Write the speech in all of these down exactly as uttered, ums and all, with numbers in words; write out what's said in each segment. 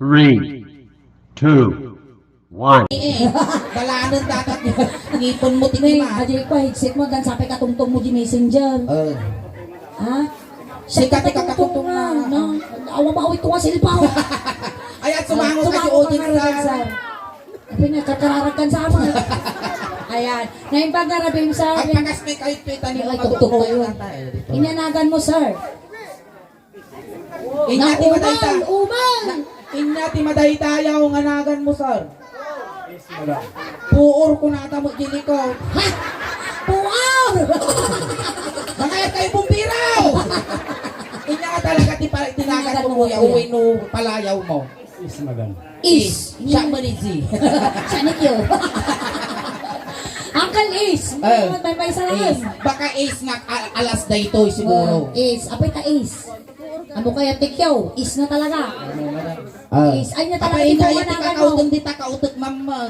Three, two, one. Eh, dalanen dapat ngipon mo ti May, kima. Ajay ko, headset mo, dan sapay ka tungtong mo di messenger. Eh. Ha? Sikat ti kakatungtong na. No? Awa ba, awit ko nga cellphone. Ay, at sumango ka di audience, sir. Apay nga, karkararag kan sama. Ayan. Naimbag nga rabim, sir. Agpakas mi kayo, pita ni Ay, mga tuktok doktor kayo. Yata, eh, dito. Inyanagan mo, sir. Inya ti madayta-, Nauman, uman! Na, inya ti madaytayaw nga nagan mo, sir. Puor ko nata mo, Jilico. Ha? Puor! Mga kayo bumbiro! Inya nga talaga ti pa-, tinagan mo, kuya, uwi no palayaw mo. Is, madam. Is. Siya mo ni Z. Siya ni Q. Uncle Is. Eh. May, may, may salamat. Is. Baka is nga a-, alas daytoy siguro. Oh, is. Apay ka is. Ano kaya ti Q? Is na talaga. Ah. Is. Ay, na talaga. Apay, ti inay, bunga ti nagan mo. Kakautong di ta kautok, mama.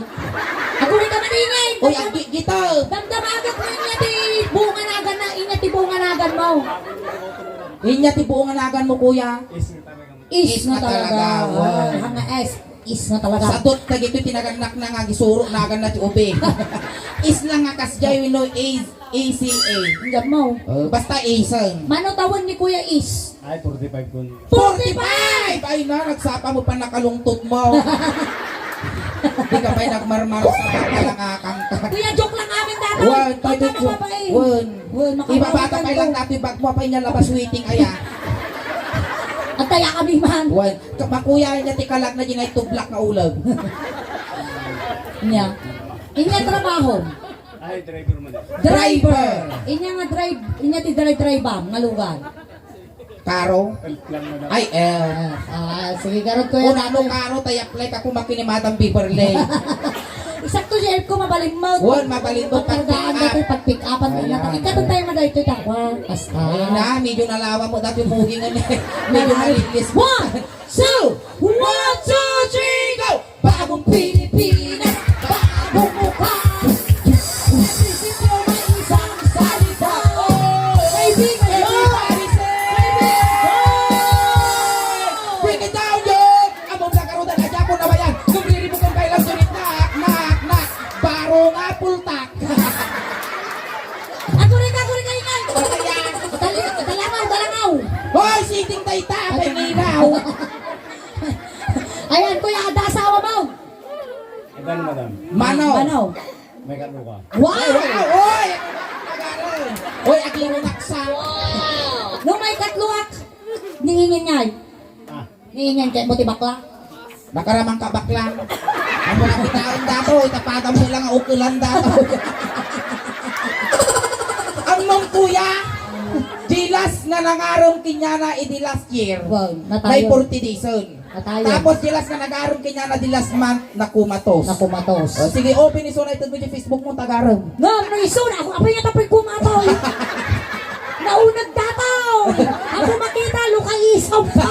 Ako rin ka maningay. Uy, agi-, gito. Damdamagat mo inya ti bunga nagan na, inya ti bunga nagan mo. Inya ti bunga nagan mo, kuya. Is na talaga. Is na talaga. Wen. Ah, nga S. Is na talaga. Sadot dagitoy ti nagannakna nga agisuro naganna ti ubi. Is lang nga kasdiay wenno is, A C A. Diyan mo. Oh, basta is, eh. Mano tawen ni Kuya Is? Ay, forty-five kun. Forty-five! Ay na, nagsapa mo pa nakalungtot mo. Di ka pa'y nagmarmar sa pagkalangakang ka. Kuya, joke lang amin dati. Wen, Kita tayo mo, babae. Wen. Wen, Ibabata makabawi pa lang ka. Dati bag mo pa inya labas waiting aya. At kaya kami man. Wen, ka-, makuya niya ti kalag na di nga itublak nga ulag. Niya. Inya trabaho. Ay, driver man. Driver. Inya nga drive, inya ti drive, drive nga lugar. Karo? Elf lang, madam. Ay, elf. Ah, ah, sige, garod ko yan, Una no ate. Karo, tay apply ka kung makini Madam Beverly. Isakto si elf ko, mabalinmot. Wen, mabalinmot, Pagkargaan pag-pick up. Dati, pag-pick up, ang Ayan. Anak. Ikatong tayo madaytoy, takwa. Basta. Ayun na, medyo nalawa mo dati yung muhingan eh. Medyo Ayan. Malilis. One, two, one, two, three, go! Bagong Pilipinas, bagong mukha. Prinsipyo na isang salita. Kaibigan, everybody say, bring it down, yo! Amo na karudan, adya po na ba yan? Gumriribo kong kailang sulit, knock, knock, knock. Baro nga, pultak. Aguri ka, aguri ka, ingay. Patay yan. Dali, dalangaw, dalangaw. Hoy, siting dayta, Ay, panginaw. Ayan, kuya, adda asawa mo. Iban, madam. Mano? Mano? May katlo ka. Wow! Ay, wow! Oy! Oy, aglirunaksa! No, may katluak! Niingin ngay. Ah. Niingin kay mo ti bakla? Nakaramang ka bakla. Ang mga pitaon dato, itapagan mo lang ang ukilan dato. Ang mong kuya, di last nga nangarom kinyana, idi last year. Wow, natayo. May forty days on. Atayan. Tapos, di last nga nag-arum kanya na di last month, nakumatos. Nakumatos. O, sige, open iso na ito, video Facebook mo, tagarem. Ngem, no iso na, ako, apay nga tapoy kumatoy. Naunag dataw. Ako makita, lukay isang pa.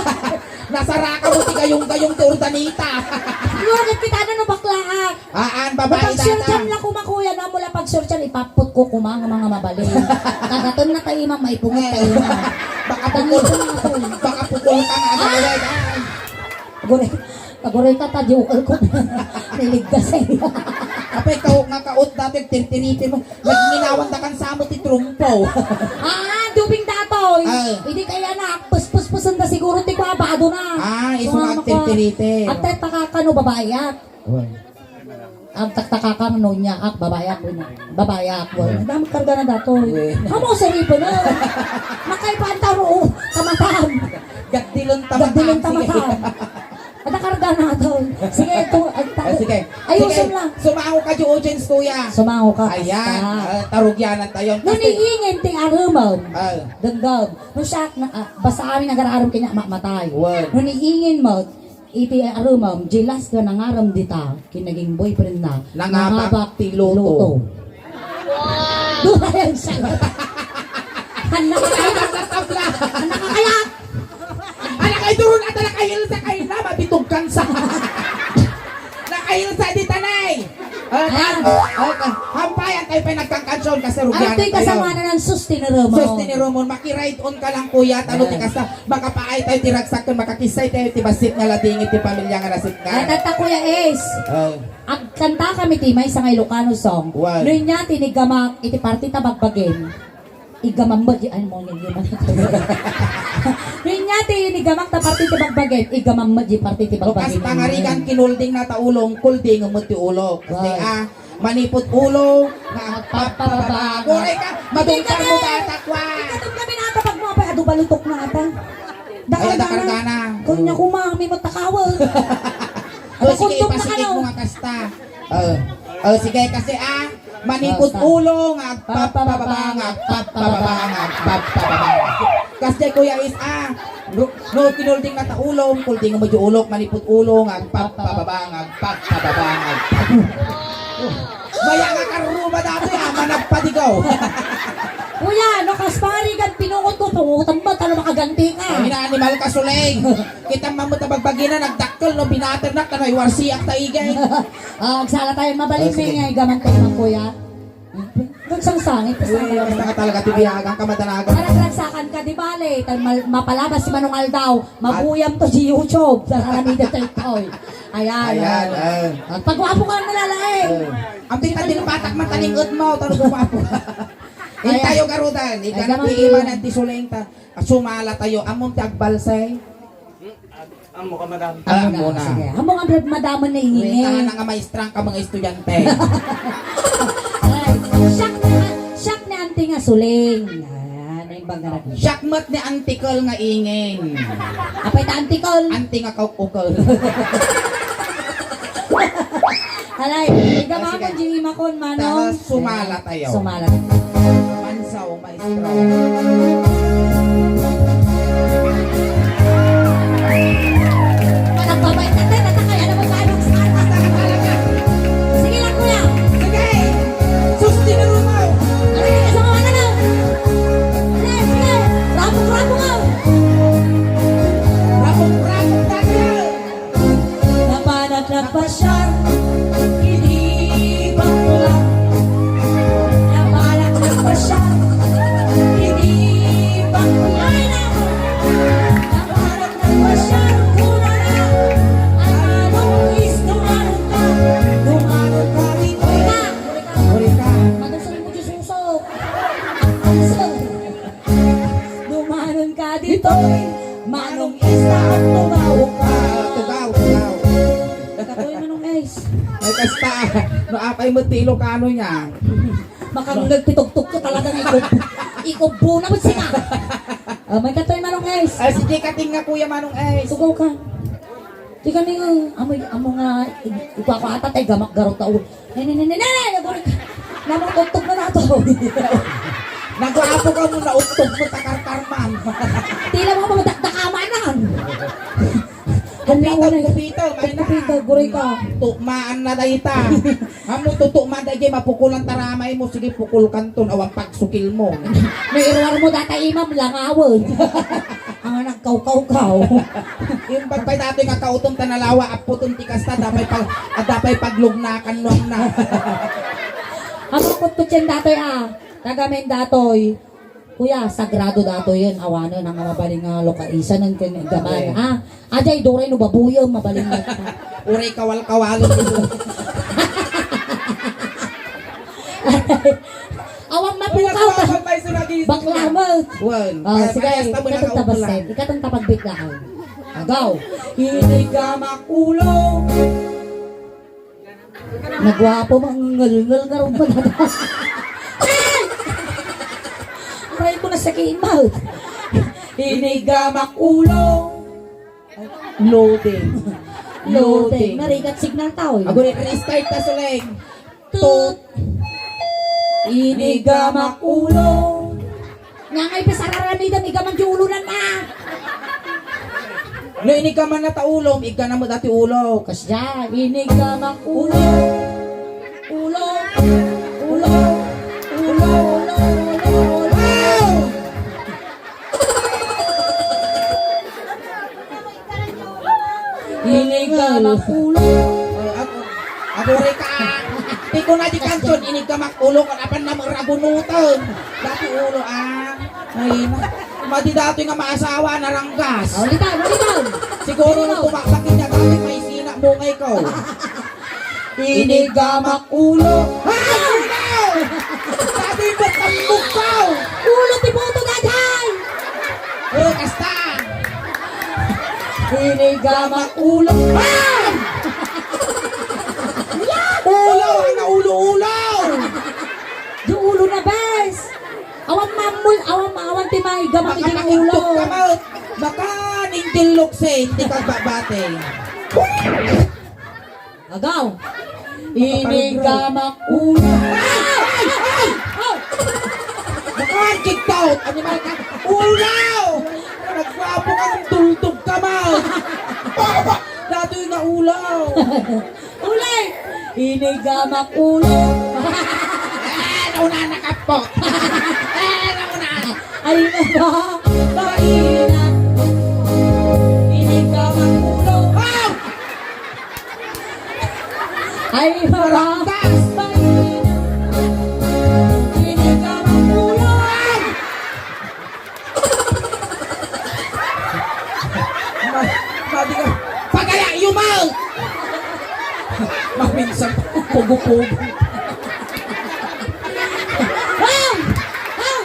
Nasaraka mo ti gayong-gayong ti urdanita. Ngem, kita na no bakla, ah. Aan, babae Pag-searchan data. La kuma, kuya, na mula pag-searchan, ipaput ko kuma nga mga mabalin. Kagaton na tayo, imang maipungot tayo, imang. Baka pukol, baka pukol ka nga, agawad, ah. Agure, agure ka, tadyo ko. Niligtas eh. Apay, kao-, nga kaot dati, tirtiriti mo. Nagminawan da kan samo ti trumpo. Ah, dubing datoy. Ah. Hindi kaya na, puspuspusan da siguro ti kwa, bado na. Ah, iso nga tirtiriti. At takakano, babae, ah. Uy. Agtaktakakang no niya, ak, babayak, uy, babayak, uy. Uy. Ang dami karga na dato, uy. Uy. Amo, saripo na. Makaiba ang taro, oh. Kamatan. Gagdilon tamatan. Gagdilon tamatan. Sige. Ada karga na to. Sige, ito, ay, ta-, Eh, sige. Ayusin Sige. Lang. Sumango ka, di audience, kuya. Sumango ka, Ayan, basta. Ah, tarugyanan tayo. No, Kasi niingin ti arumam. Ah. Denggem. No, siya, na, ah, basta amin nagararum kanya, mamatay. Uy. No, niingin mo, iti arumam, jealous nga nangaram dita, ken naging boyfriend na, nangabak ti loto. Durayan siya. Anak, anak, kaya. Anak, ay, durun, at anak, ay, ilsa, ay, na, mabitog kan sa. Nakahilsa di tanay. Ah, ah, ah, hampayan tayo pay nagkangkansion, kasi rugian tayo. Ano to'y kasamanan ng sus, tinirumon? Sus, tinirumon. Makiride on ka lang, kuya. Tano ti kasta, makapaay tayo ti ragsak, makakisay tayo ti bassit nga ladingit ti pamilya nga nasipngan. Ay, tata, Kuya Ace. Oh. Agkanta kami ti maysa nga Ilocano song. Wow. No inya ti inigamak iti parti ta bagbagim. Igamam met di, ay, mo, hindi man. Inya ti inigamak ta parti ti bagbagim, igamam met di parti ti bagbagim. Kas pangarigan, kinulding na ta ulong, kulding met ti ulok. Kasi, ah, manipud ulo, nga agpapababa. Agpapababa. Guray ka, madungkar mo ta, takwa. Ikadum kami na ata, pag mo apay, adu, balutok na ata. Ay, dakar ka na. Kanya kumami mo takawa. Oh, sige, ipasinig mo nga kasta. Oh, oh, sige, kasi, ah, manipud ulo nga agpapababa, nga agpapababa, nga agpapababa. Kasi, Kuya Is, ah, no, no, kinulding na ta ulo, kulding mo di ulok, manipud ulo nga agpapababa, nga agpapababa, nga agpap-, Maya nga karruba dati, ah, managpadigaw. Kuya, no, kas pangarigan, pinungot ko, pungutan mo, tano makaganti ka. Ay, na animal ka, Suling. Kita mamut a bagbagina, nagdakkel, no, binaternak, tano, iwarsiak ta igay. Ah, agsala tayo, mabalin. Oh, sige. May nga igaman tayo, Mang Kuya. Kung sang sangit, uy, basta ka talaga ti biyagan ka, madanagan. Parang ragsakan ka, di bale. Tal-, mal-, mapalabas si Manong Aldaw. Mabuyam to si YouTube. Sa aramida to ito, eh. Ayan, ayan, oh. Ah, pagwapo ka na lalae. Oh. Ang pita din patak matalingot mo, tano gwapo. Ayan. Intayo garudan, ikaw na ti imanan ti Suling ta. Ah, sumala tayo. Amon ti agbalsay. Amo ka, madam. Ah, amo na. Sige. Amo nga, madam, na ingin. Wait, tahan na nga maestra ang ka mga estudyante. Ay, siak ni, siak ni auntie nga Suling. Ayan, ay baga na. Siak met ni Auntie Col nga ingin. Apay ta Auntie Col? Auntie nga kaukukel. Alay, ikaw. Ah, sige. Makon, Jimmy Makon, Manong. Tara, sumala tayo. Sumala. Mansaw, maestro. Managpabait ka, te, natakay, alam mo, tayo, sa atas, talaga. Sige lang, kuya. Sige. Sus, tinuro mo. Ano yung kasama ka na? Sige, sige. Rapok, rapok ka. Rapok, rapok tayo. Napanak nagpasyar, hindi bakla. Napanak nagpasyar, hindi bakla. Napanak nagpasyar, kuna na. Ay, manong is, dumanon ka. Dumanon ka dito. Uri ka. Uri ka. Matusan mo, Diyos, uso. Uso. Dumanon ka ditoy, Manong Ace, ta agtugaw ka. Ah, tugaw, tugaw. Katoy, Manong Ace. Ay, kasta, no, apay mo ti Ilocano niya. Makangag pitugtog ka talaga nga ikub-, ikubbo na mo sika. Ah, may katoy, Manong Ace. Ay, sige, kating nga, Kuya Manong Ace. Tugaw ka. Di kami nga, amo, amo nga, i-, ikuakuata tay gamak garot tao. Ne, ne, ne, ne, ne, ne, naguri-, namutugtog na nato. Nagwapo ka mo, naugtog mo, takarkarman. Tila mo, mga dakdakamanan. Kupita, kupita, may na. Kupita, guri ka. Tukmaan na dayta. Amo, tutukmaan da, di mapukulan taramay mo, sige, pukul kanton, awan pagsukil mo. Nairuar mo, data imam, langawan. Ang nagkawkawkaw. Yung pagpay datoy nga kautom ta nalawa, aputon ti kasta, dapay pag, ah, dapay paglugnakan nuam na. Ang pagputputyan datoy, ah. Tagamen datoy. Kuya, sagrado datoy yun. Awanen ang mabaling nga lokaisan ng kin-, gaman, okay, ah. Ajay, duray no babuyo, mabaling nga. Uray kawal-kawal. Awang mapukaw ka. Bakla mo. Wan. Oh, sige. Ikatong tabasen. Ikatong tapagbit lang. Agaw. Inigamak ulo. Nagwapo, mangelngel nga rumpa na. Aray ko, nasakit, mouth. Inigamak ulo. Loading. Loading. Loading. Narigat signal tao, eh. Ago, restart ta, Suling. Tut. Inigamak ulo. Nga ngay, pisararamidam, igaman di ulo na na. No, inigaman na ta ulo, igana mo dati ulo. Kasya, inigamak ulo. Ulo. Ulo. Ulo, ulo, ulo, ulo. Inigamak ulo. Ako, ako rin ka. Una ti kanton, iniggamak ulo, kun apan na ragunutan. Dati ulo, ah. Ay, na. Madi datoy nga maasawa, naranggas. Oh, ulitaw, ulitaw. Siguro nung tumakbak niya, dati may sina, mungay ko. Iniggamak ulo. Ay, ulo! Dati ba't ang mukhaw? Ulo ti boto, daghay! Oh, kasta! Iniggamak ulo. Ay! Ulo! Ang ulo-ulo! Di ulo na, bes! Awan mamul, awan, awan ti maigamak iti ulo. Makapakigtok ka, Maut. Baka ninjil luksin, di kagbabate. Agaw! Inigamak ulo. Ay! Ay! Ay! Ay! Baka kigtaot! Animal ka! Ulaw! Nagwapo ka ng tultog ka, Maut! Datoy nga ulaw! Ulay! Inigamak ulo. Eh, nauna na kapo. Eh, nauna. Ay, naba. Baina. Inigamak ulo. Ah! Ay, naba. Marangkas. Baina. Inigamak ulo. Ah! Ma-, madi ka. Pagaya, yumaw! Maminsan, pugo-pugo. Ay! Ay!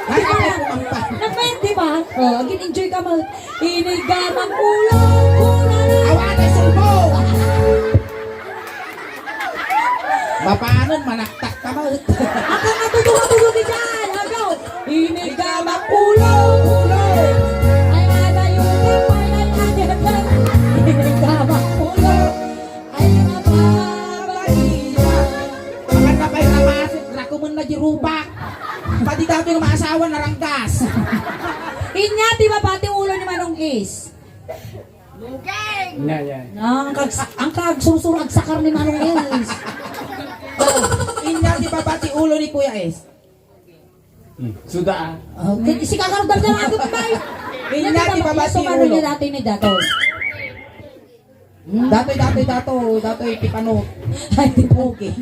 Ay, ako kumanta. Nagpayat, di ba? Oh, agin-enjoy ka, ma-, inigamak ulo, ulo na. Awa na, sulbo! Mapanon, manaktak ka, ma-. Ako nga tutuwa-tuwa ni Jan. Agaw. Inigamak ulo, ulo. Ay, adayo ka, ay, ay, ay, ay. Inigamak ulo. Ay, mababaiya. Makanta pay ramasik, rakumen na di rupak. Padi datoy nga maasawa, naranggas. Inya, di ba, pati ulo ni Manong Is? Mugeng! Nya, nya. Ang kag-, ang kagsursuro agsakar ni Manong Is. Oh, inya ti babati ulo ni Kuya Is. Hmm. Suda. Oh, kay si Kakarudal na agad, bay. Inya ti babati ulo. Datoy ni Dato. Hmm. Datoy, datoy, dato, datoy, ti pano. Ay, ti pugi.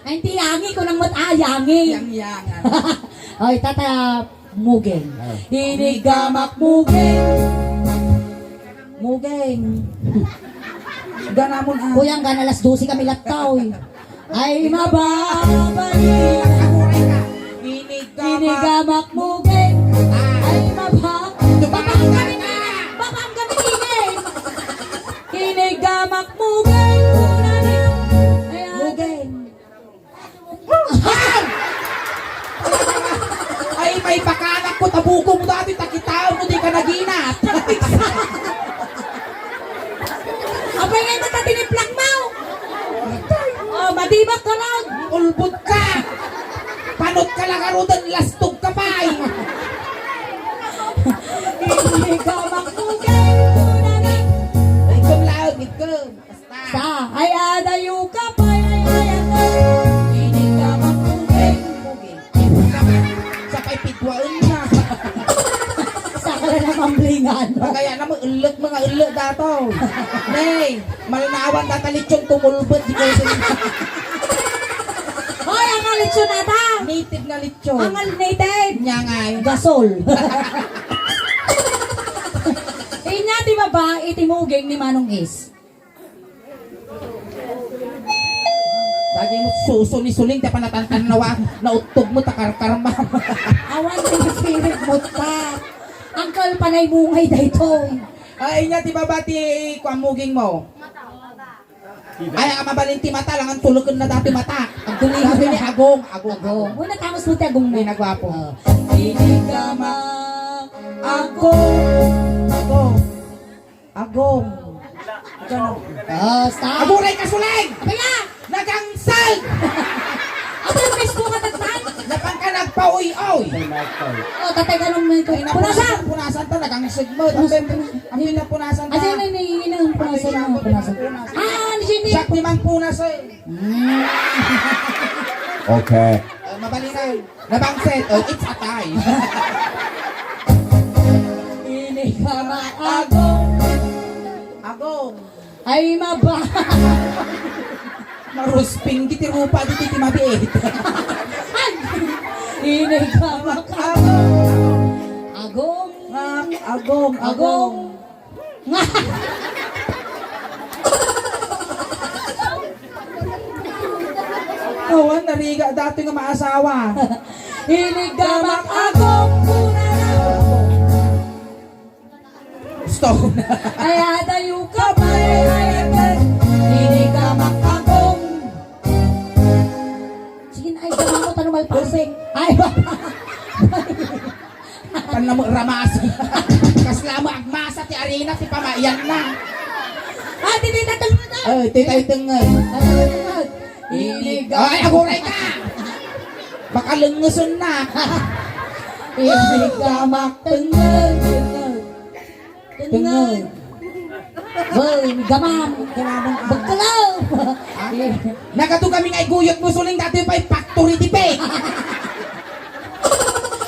Ay, ti yangi, kunang mat-, ah, yangi. Yang, yang. Oy, tata, Mugeng. Ah. Inigamak mugeng. Mugeng. Ganamon, ah. Kuya, hanggang alas dose kami latta, oy. Ay, mababali. Inigamak. Inigamak mugeng. Ah. Ay, maba-, babam kami na. Babam kami, ine. Inigamak mugeng. Una na. Ayan. Mugeng. Ay, may pakanak ko, tabuko mo dati, takita mo, di ka naginat. Apay nga mata tiniplak mo? Oh, madibak ka lang. Ulbot ka. Panot ka lang, arudan, lastog ka pa'y. Hindi ka makugay, una na. Ikom laog, ikom. Sa, ay, adayo ka pa, ay, ay, ay, ay. Hindi ka makugay. Sa pay pidwaen na. Sa ka na namamblingan. Pagaya na mo, ullek, mga ullek dato. Nay, malnawan data lechon, tumulbet, di ko sin-, Hoy, ang lechon ata. Native nga lechon. Ang native. Nya nga eh. Gasol. Inya ti babae, ti muging ni Manong Is. Daging suso ni Suling, ti panatantannawa, nauttog mo, takarkarma. Awan ti masirig mo ta. Uncle, panay mungay daytoy. Ay, inya ti baba ti kuan muging mo. Ay, ang mabalin ti mata, langan tuluken na dati mata. Agduli. Sabi ni Agong, Agong, Agong. Agong. Uy, natamos mo ti Agong mo. Ay, nagwapo. Oh. Hindi ka ma-, Agong. Agong. Agong. Ganun. Basta. Aguray ka, Suling! Abaya! Nagangsag! Abay, miss ko ka, tatay. Napang ka nagpaoy-oy. Oh, tatay, ganun mo ito. Ay, punasan! Napunasan, punasan ta, nagangsag mo. Punasan, punasan. Ang pinapunasan ta. Asan na ni, ni, ni, punasan mo, punasan. Ah, ni Jenny. Siya ti mang punas, eh. Hmm. Okay. Ah, mabalinan. Nabangsit. Oh, it's a tie. Ini ka maagong. Agong. Ay, maba. Rusping ti rupa ditoy ti mabiit. Ay! Inigamak agong. Agong. Agong, agong. Awan, narigat datoy nga maasawa. Inigamak agong, kunana. Stone. Ay, adayo ka, pare, ay, agad. Inigamak agong. Sige na, ay, gama mo, tano malpasing. Ay, baba. Tan na mo ramas. Kasla mo agmasa ti arena, ti pamayan na. Ah, di, di, tatulungan na. Oh, iti tayo tungod. Tatulungan. Inigamak. Ay, aguray ka! Baka lunguson na. Inigamak tungod. Tungod. Tungod. Boy, gamam. Gamam. Bekelaw. Ha? Nagadu kami nga iguyot mo suling dati pay factory ti pay.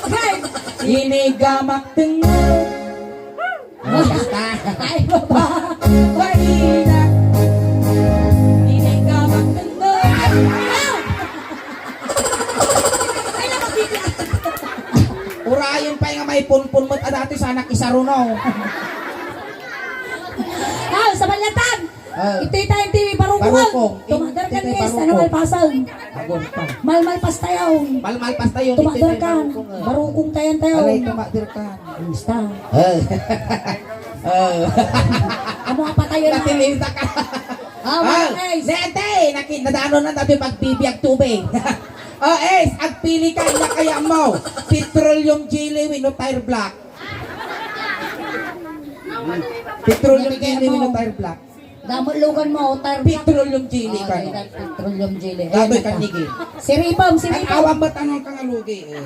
Hey! Inigamak tungod. Oh, basta. Ay, baba. Baina. Inigamak tungod. Ah! Ay, nakapigil. Urayon pay nga maipunpun met a dati sanak isaruno. Ah, sa balyatan. Ah. Iti tayo ti barukong. Barukong. Tumader kan, iti tayo guys, barukong. Ano, malpasan? Agor pa. Malmalpas tayo. Malmalpas tayo, iti tayo barukong, eh. Barukong tayo, tayo. Alay, tumader kan. Basta. Ah. Ah. Amo nga patayon na. Natinita ka. Ah, mga guys. Nete, naki-, nadaanon na tayo pagbibiag tubig. Oh, Ace, agpili ka, ina kaya mo. Petroleum jelly wenno tire black. Petroleum jelly wenno tire black. Damot lugan mo, tire black. Petroleum jelly ka, no? Petroleum jelly. Datoy kan nigi. Siripam, siripam. Ang awam ba tanong ka nga lugi, eh?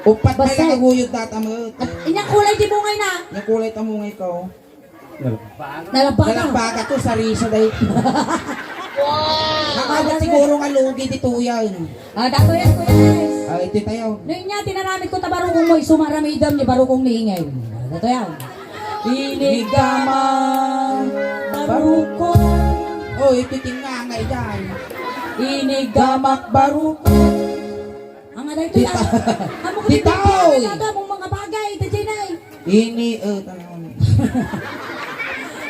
Upat na lang aguyod data mo. At inyang kulay di mungay na. Inyang kulay ta mungay ka, oh. Nalabbaga. Nalabbaga to, sarisa day. Wow! Nakabot siguro nga lugi di tuyan. Ah, dato yan, Kuya Nice. Ah, iti tayo. No, inya, tinaramid ko ta barukong mo, isumaramidam ni barukong ni Ingay. Dato yan. Inigamak barukong. Oh, iti tingangay dyan. Inigamak barukong. Ang aday to. Dita-, dita, oy. Amo mga bagay, ito, Jenay. Ini, eh, tanong.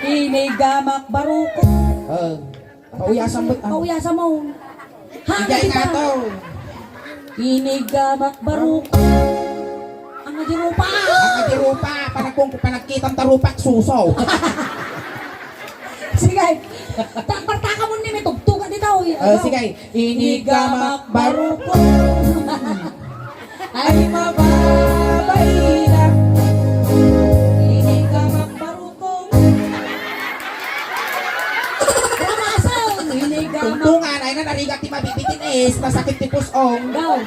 Inigamak barukong. Eh, pauyasan mo, ah. Pauyasan mo. Ha, ijay nga to. Inigamak barukong. Ang adirupa. Ang adirupa. Panagkong, panagkitam tarupak, suso. Sige. Ta-, partaka mo ni may tugtugan dito, eh. Eh, sige. Inigamak barukong. Ay, mababaina. Inigamak barukong. Ramasong, inigamak. Tungtungan, ay na, narigat ti mabibitin is, masakit ti pusong. Daw.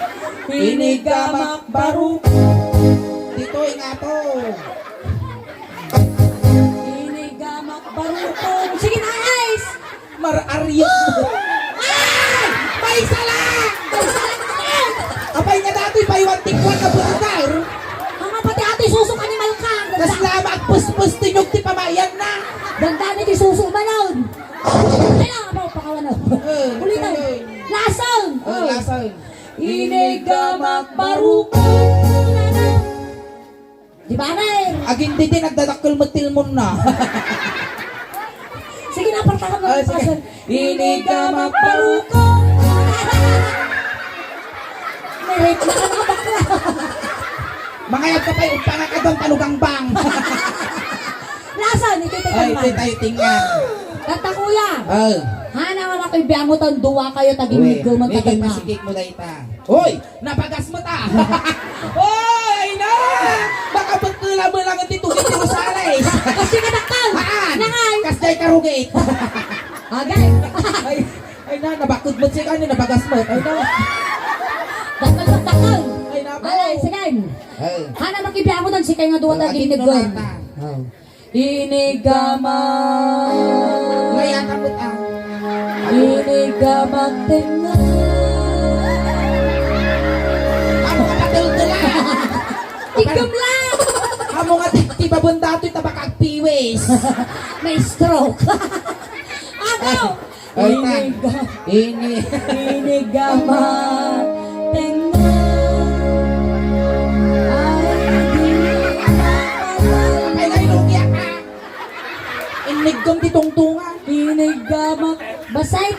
Inigamak barukong. Dito, ingato. Inigamak barukong. Sige na, Ice! Mar-ariot mo. Ay! Maysa lang! Maysa lang! Apay nga datoy, buy one, take one na burger. Ang pati atoy suso, animal ka. Kasla, agpuspos ti nyog ti pamayan na. Dandani ti suso manon. Kaya nga ba, pakawan na. Eh, ulitan. Eh. Lasang. Eh, lasang. Inigamak barukong. Di ba, Ray? Agin di din, nagdadakkel met ti ilmon na. Sige na, partaka mo. Ah, sige. Inigamak barukong. May rape na ka, bakla. Mangayab ka pay, umpangak a don, talugangbang. Lasan, iti ti. Ay, iti tayo tingan. Tata, kuya. Ah. Hana nga makibiango tan dua kayo, tagimig ko, magkatagna. Medyo masikik mo dahil ta. Hoy! Nabagas mo ta! Oy, ay na! Makabekkela mo lang ti tugit ti Rosales! Kasi kadakkel! Haan! Nangay! Kasjay karugit! Agay! Ay, ay na, nabakod mo siya kanya, nabagas mo. Ay na! Dakkel, dakkel! Ay na po! Alay, sige! Ay. Hana makibiango dan si kay nga duwa ta ginnegon. Ay. Inigamak. Mayat abot, ah. Inigamak tengnga. Amo nga patultula. Tigdum lang. Amo nga ti-, ti babon datoy ta baka agpiwis. May stroke. Ang Ay, ta. Iniga-, Ini. Inigamat tengnga. Ay, di Ay, ay, lugi ka. Inigom ti tungtungan. Inigamat. Basay.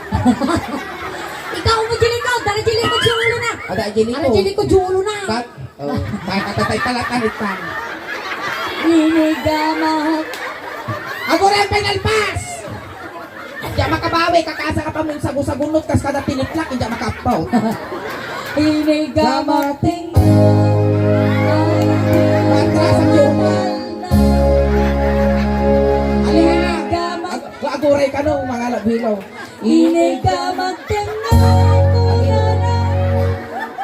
Ikaw mo, Jeliko. Dara, Jeliko, Jolo na. Ada, Jeliko. Ara, Jeliko, Jolo na. Bat? Oh, tayo, tayo, tayo, tayo, tayo, tayo. Inigamat. Aguray ang Final Pass! Diya makabawi, kakasa ka pa mo yung sagu-sagunot, kas kada tiniplak, diya makapaw. Inigamat tengnga. Matras ang yung. Alina. Inigamat. Ag-, aguray ka no, mga labilaw. Inigamat tengnga.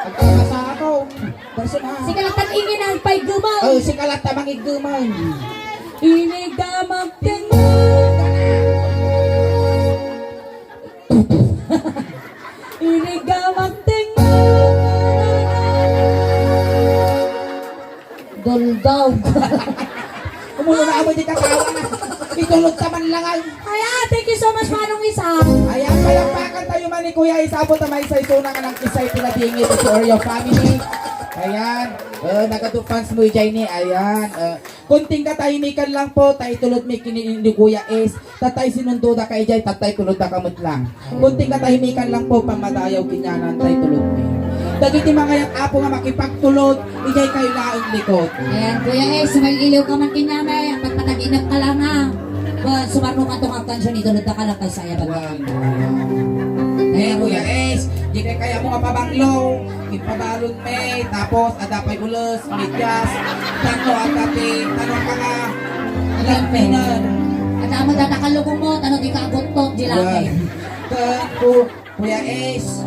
Agkabasa ako. Personal. Sika latta ingin ang paigeman. Oh, sika latta mangigeman. Inigamat tengnga. Inigamat tengnga. Duldaw. Umuno na amo di katawa na. Itulog ta man lang ay. Ayan, thank you so much, Manong Isang. Ayan, palakpakan tayo man ni Kuya Isabo ta may isay suna ka ng isay pinadingit to your family. Ayan. Uh, nagadu fans mo, Jay, ni. Ayan. Uh, kunting katahimikan lang po, tayo tulod mi kini ni Kuya Is. Tatay sinunduda ka ijay, tatay tulodda ka met lang. Kunting katahimikan lang po, pamadayaw kinyanan tay tulod mi. Dagiti mangayat Apo nga makipagtulod, ijay kay laeng likod. Ayan, Kuya Ace, sumay-iliw ka man kinyanay, ang pagpataginak ka lang ha. Ba, sumarno ka tong agkansyon, itulod ka lang kay saya ba? Wan. Ayan, Kuya Ace, di kay kaya mo nga pabanglo, ipabalon me, tapos adda pay ules, medyas, tano adda ti, tano ka nga, alam me na. Adda mo data kalubong mo, tano di ka aguttot, di lang eh. Wan. Ken, ku-, Kuya Ace,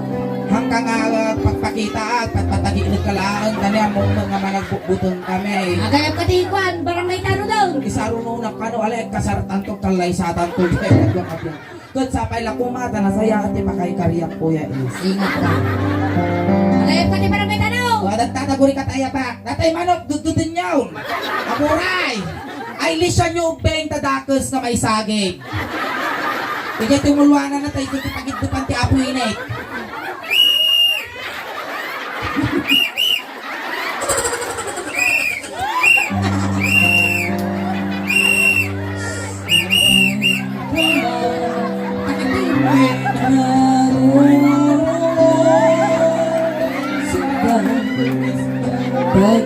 hangka nga, uh, pagpakita at pagpatagilag ka laeng, kaniya mo nga managbutbuteng kami. Agayab ka ti kuan, barangay tano daw. Isaruno na kano, alay, kasartan to, kalay satan to, kaya nagwakapin. Ket sapay la kuma, ta nasaya ti pakaikariak, Kuya Ace. Ingat ka. Agayab ka ti barangay tano. Wadagtata, guri ka tayata. Natay manok, dududen yaon. Amuray! Ay, lisan nyo ubbeng ta dakes nga maisagig. Idiay tumulwanan na tayo, iti pagiddupan ti Apo Inek.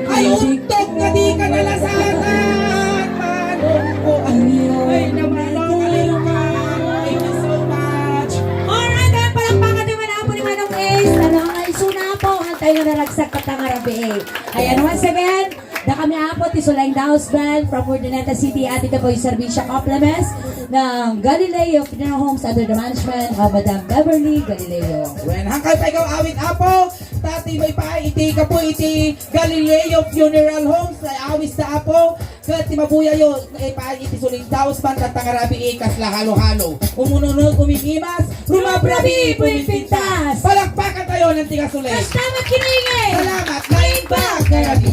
Ay, untog nga di ka nalasatan, Manong ko. Ay, naman, Manong. Thank you so much. Alright, ang palakpakan naman, Apo, ni Manong Ace. Ano ang isuna po? Ang tayo na naragsak patang arabi, eh. Ayan, once again, dakami, Apo, ti Sulaing Daos Band from Urdaneta City, added the boy Servicia Complemes ng Galileo Funeral Homes under the management of Madam Beverly Galileo. Wen, hangkay pa ikaw awit, Apo, tati mo ipaay iti kapo iti Galileo Funeral Homes, ay awis ta, Apo, ket ti mabuyayo, ipaay iti Sulaing Daos Band, tantang arabi, ikas la halo-halo. Umununog, umigimas, rumabrabi, pumimpintas. Palakpakan tayo ng tigas ulit. Basta makinig eh. Salamat. Naimbag na rabi.